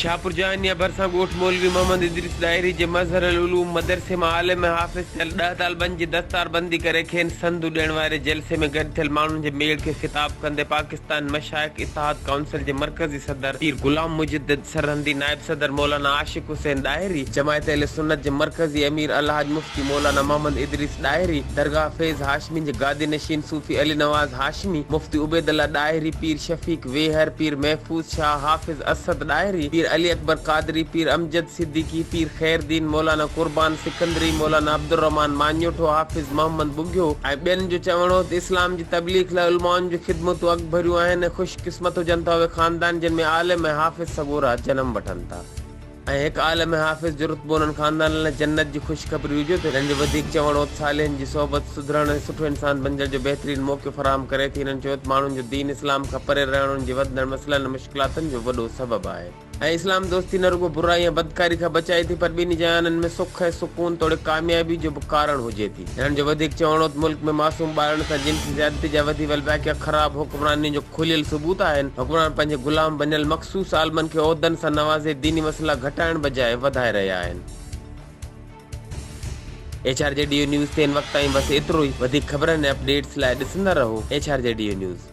شاهپور جهانيان ڀرسان ڳوٺ مولوي محمد ادريس ڏاهري جي مظهر العلوم مدرسي مان عالم ۽ حافظ ٿيل ڏهه طالبن جي دستاربندي ڪري کين سندون ڏيڻ واري جلسي ۾ گڏ ٿيل ماڻهن جي ميڙ کي خطاب ڪندي پاڪستان مشائخ اتحاد ڪائونسل جي مرڪزي صدر پير غلام مجدد سرهندي، نائب صدر مولانا عاشق حسين ڏاهري، جماعت اهل سنت جي مرڪزي امير الحاج مفتي مولانا محمد ادريس ڏاهري، درگاهه فيض هاشمي جي گادي نشين صوفي علي نواز هاشمي، مفتي عبيدالله ڏاهري، پير شفيق ويهر، پير محفوظ شاهه، حافظ اسد ڏاهري، پير علي اڪبر قادري، پير امجد صديقي، پير خير دين، مولانا قربان سڪندري، مولانا عبدالرحمان ماڃوٺو، حافظ محمد ٻگهيو ۽ ٻين جو چوڻ هو ته اسلام جي تبليغ لاء علمائن جون خدمتون اڳڀريون آهن ۽ خوش قسمت هجن ٿا اهي خاندان جن ۾ عالم ۽ حافظ سڳورا جنم وٺن ٿا. ۽ هڪ عالم ۽ حافظ جو رتبو انهن خاندانن لاء جنت جي خوشخبري هجي ٿو. هنن جو وڌيڪ چوڻ هو ته صالحين جي صحبت سڌرڻ ۽ سٺو انسان بنجڻ جو بهترين موقعو فراهم ڪري ٿي. هنن چيو ته ماڻهن جو دين اسلام کان پري رهڻ انهن جي وڌندڙ مسئلن ۽ مشڪلاتن جو وڏو سبب آهي. ۽ اسلام دوستي نه رڳو برائي ۽ بدڪاري کان بچائي ٿي پر ٻنهي جهانن ۾ سک ۽ سڪون توڙي ڪاميابي جو به ڪارڻ هجي ٿي. هنن جو وڌيڪ چوڻ هو ته ملڪ ۾ معصوم ٻارڙن سان جنسي زيادتي جا وڌي ويل واقعا خراب حڪمراني جو کليل ثبوت آهن، حڪمران پنهنجي غلام بنيل مخصوص عالمن کي عهدن سان نوازي ديني مسئلا گهٽائڻ بجاء وڌائي رهيا آهن. H R G D O news تي هن وقت تائين بس ايترو ئي، وڌيڪ خبرن ۽ اپڊيٽس لاء ڏسندا رهو H R G D O news.